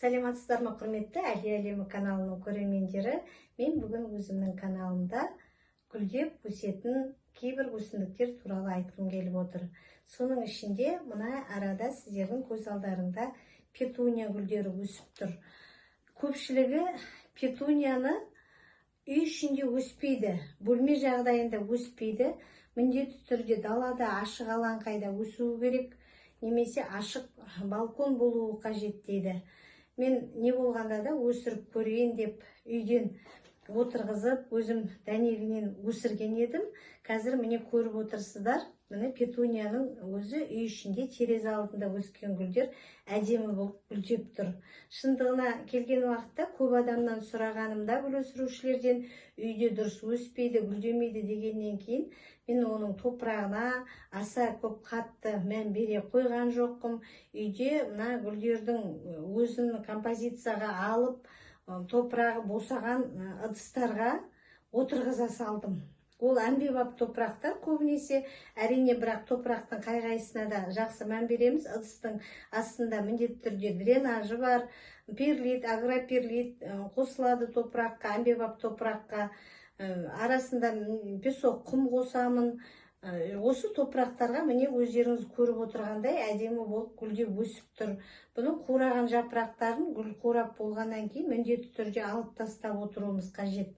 Саламатсыздар ма, құрметті Әли әлемі каналының көрермендері! Мен бүгін өзімнің каналымда гүлдеп өсетін кейбір өсімдіктер туралы айтқым келіп отыр. Соның ішінде мына арада сіздердің көз алдарыңда петуния гүлдері өсіп тұр. Көпшілігі петунияны үй ішінде өспейді, бөлме жағдайында өспейді, міндетті түрде далада, ашық алаңқайда өсуі керек немесе ашық балкон болуы қажет дейді. Мен не болғанда да өсіріп көрейін деп, үйден отырғызып, өзім дәнегінен өсірген едім. Қазір, міне, көріп отырсыздар, міне, петунияның өзі үй ішінде, терезе алдында өскен гүлдер әдемі болып гүлдеп тұр. Шындығына келген уақытта, көп адамнан сұрағанымда, гүл өсірушілерден, үйде дұрыс өспейді, гүлдемейді дегеннен кейін, мен оның топырағына аса көп қатты мән бере қойған жоқпын. Үйде мына гүлдердің өзін композицияға алып, топырағы босаған ыдыстарға отырғыза салдым. Ол әмбебап топырақтар көбінесе, әрине, бірақ топырақтың қай қайсысына да жақсы мән береміз. Ыдыстың астында міндетті түрде дренажы бар, перлит, агроперлит қосылады топыраққа, әмбебап топыраққа. Арасында песок, құм қосамын. Осы топырақтарға, міне, өздеріңіз көріп отырғандай, әдемі болып гүлдеп өсіп тұр. Бұның қураған жапырақтарын гүл қурап болғаннан кейін міндетті түрде алып тастап отыруымыз қажет.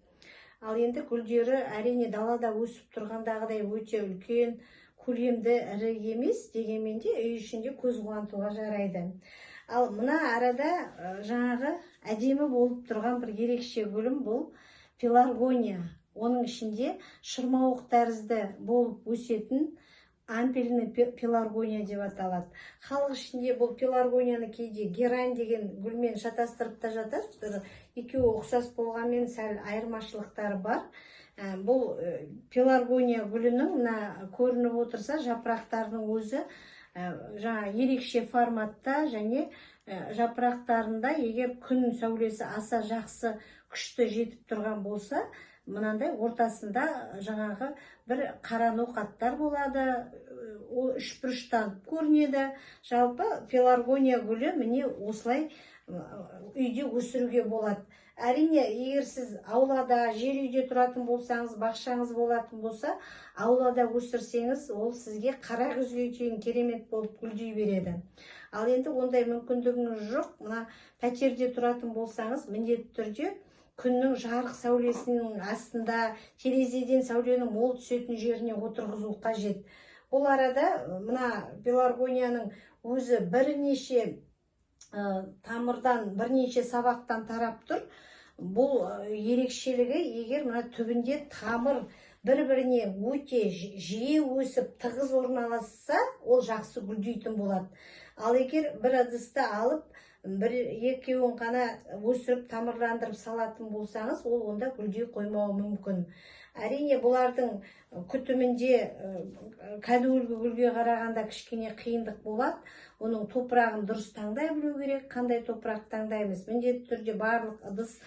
Ал енді гүлдері, әрине, далада өсіп тұрғандағыдай өте үлкен, көлемді, ірі емес, дегенмен де үй ішінде көз қуантуға жарайды. Ал мына арада жаңағы әдемі болып тұрған бір ерекше гүлім, бұл пеларгония. Оның ішінде шырмауық тәрізді болып өсетін ампельный пеларгония деп аталады. Халық ішінде бұл пеларгонияны кейде герань деген гүлмен шатастырып та жатады. Екеуі ұқсас болғанмен, сәл айырмашылықтары бар. Бұл пеларгония гүлінің, мына көрініп отырса, жапырақтарының өзі жаңа ерекше форматта және жапырақтарында егер күн сәулесі аса жақсы, күшті жетіп тұрған болса, мынандай ортасында жаңағы бір қара ноқаттар болады, ол үшбұрыштанып көрінеді. Жалпы пеларгония гүлі, міне, осылай үйде өсіруге болады. Әрине, егер сіз аулада, жер үйде тұратын болсаңыз, бақшаңыз болатын болса, аулада өсірсеңіз, ол сізге қара күзге дейін керемет болып гүлдей береді. Ал енді ондай мүмкіндігіңіз жоқ, мына пәтерде тұратын болсаңыз, міндетті түрде күннің жарық сәулесінің астында, терезеден сәуленің мол түсетін жеріне отырғызу қажет. Бұл арада мына пеларгонияның өзі бірнеше тамырдан, бірнеше сабақтан тарап тұр. Бұл ерекшелігі, егер мына түбінде тамыр бір біріне өте жиі өсіп, тығыз орналасса, ол жақсы гүлдейтін болады. Ал егер бір ыдысты алып, бір екеуін ғана өсіріп, тамырландырып салатын болсаңыз, ол онда гүлдей қоймауы мүмкін. Әрине, бұлардың күтімінде кәдуілгі гүлге қарағанда кішкене қиындық болады. Оның топырағын дұрыс таңдай білу керек. Қандай топырақ таңдаймыз? Міндетті түрде барлық ыдыс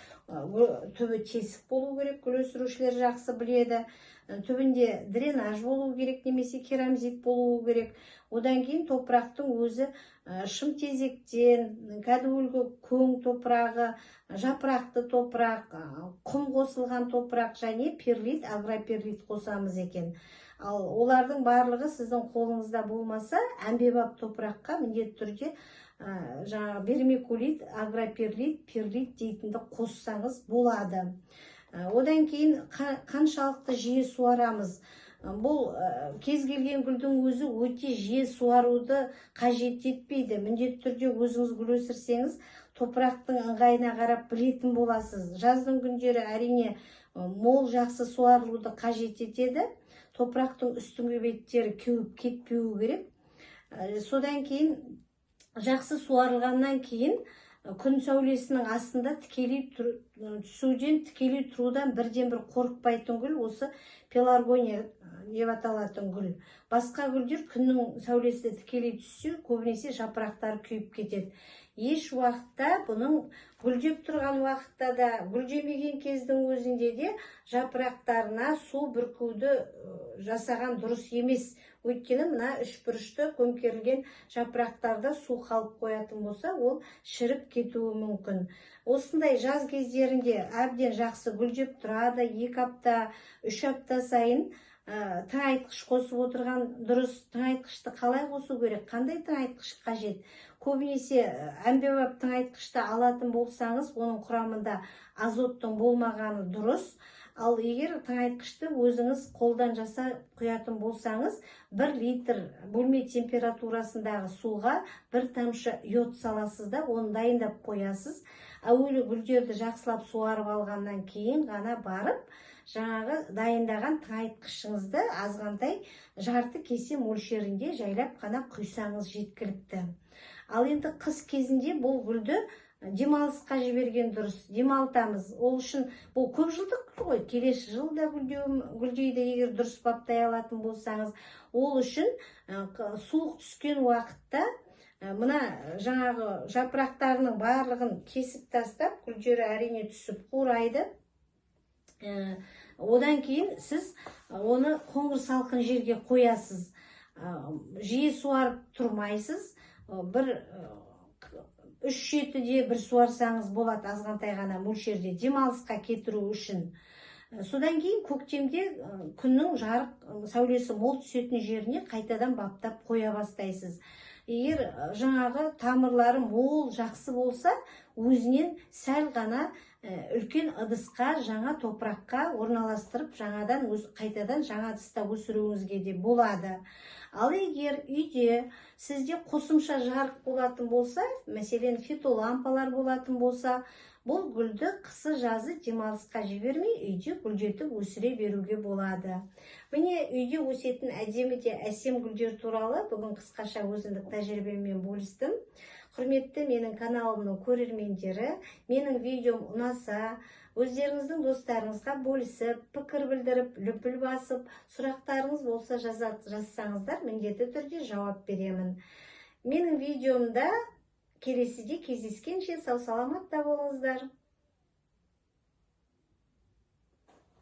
түбі тесік болу керек, гүл өсірушілер жақсы біледі. Түбінде дренаж болу керек немесе керамзит болуы керек. Одан кейін топырақтың өзі шым тезектен, кәдуілгі көң топырағы, жапырақты топырақ, құм қосылған топырақ және перлит, агроперлит қосамыз екен. Ал олардың барлығы сіздің қолыңызда болмаса, әмбебап топыраққа міндетті түрде жаңағы вермикулит, агроперлит, перлит дейтінді қоссаңыз болады. Одан кейін қаншалықты жиі суарамыз? Бұл кез келген гүлдің өзі өте жиі суаруды қажет етпейді. Міндетті түрде өзіңіз гүл өсірсеңіз, топырақтың ыңғайына қарап білетін боласыз. Жаздың күндері, әрине, мол, жақсы суаруды қажет етеді. Топырақтың үстіңгі беттері кеуіп кетпеуі керек. Содан кейін жақсы суарылғаннан кейін күн сәулесінің астында тікелей түсуден, тікелей тұрудан бірден бір қорықпайтын гүл осы пеларгония. деп аталатын гүл. Басқа гүлдер күннің сәулесі тікелей түссе, көбінесе жапырақтары күйіп кетеді. Еш уақытта бұның гүлдеп тұрған уақытта да, гүлдемеген кездің өзінде де жапырақтарына су бүркуді жасаған дұрыс емес. Өйткені мына үшбұрышты көмкерілген жапырақтарда су қалып қоятын болса, ол шіріп кетуі мүмкін. Осындай жаз кездерінде әбден жақсы гүлдеп тұрады. 2 апта, 3 апта сайын тыңайтқыш қосып отырған дұрыс. Тыңайтқышты қалай қосу керек, қандай тыңайтқыш қажет? Көбінесе әмбебап тыңайтқышты алатын болсаңыз, оның құрамында азоттың болмағаны дұрыс. Ал егер тыңайтқышты өзіңіз қолдан жасап құятын болсаңыз, 1 литр бөлме температурасындағы суға 1 тамшы йод саласыз да, оны дайындап қоясыз. Әуелі гүлдерді жақсылап суарып алғаннан кейін ғана барып, жаңағы дайындаған тыңайтқышыңызды азғантай жарты кесе мөлшерінде жайлап қана құйсаңыз жеткілікті. Ал енді қыс кезінде бұл гүлді демалысқа жіберген дұрыс, демалтамыз. Ол үшін бұл көп жылдық гүл ғой, келесі жыл да гүлдейді, егер дұрыс баптай алатын болсаңыз. Ол үшін суық түскен уақытта мына жаңағы жапырақтарының барлығын кесіп тастап, гүлдері әрине түсіп қурайды. Одан кейін сіз оны қоңыр салқын жерге қоясыз. Жиі суарып тұрмайсыз. Бір 3-7-де бір суарсаңыз болады, азғантай ғана мөлшерде демалысқа кетіру үшін. Содан кейін көктемде күннің жарық сәулесі мол түсетін жеріне қайтадан баптап қоя бастайсыз. Егер жаңағы тамырлары мол жақсы болса, өзінен сәл ғана үлкен ыдысқа, жаңа топыраққа орналастырып, жаңадан қайтадан жаңа ыдыста өсіруіңізге де болады. Ал егер үйде сізде қосымша жарық болатын болса, мәселен фитолампалар болатын болса, бұл гүлді қысы жазы демалысқа жібермей үйде гүлдетіп өсіре беруге болады. Міне, үйде өсетін әдемі де әсем гүлдер туралы бүгін қысқаша өзіндік тәжірибеммен бөлістім. Құрметті менің каналымның көрермендері, менің видеом ұнаса, өздеріңіздің достарыңызға бөлісіп, пікір білдіріп, лүпіл басып, сұрақтарыңыз болса жазсаңыздар, міндетті түрде жауап беремін. Менің видеомда келесіде кездескенше сау саламатта болыңыздар.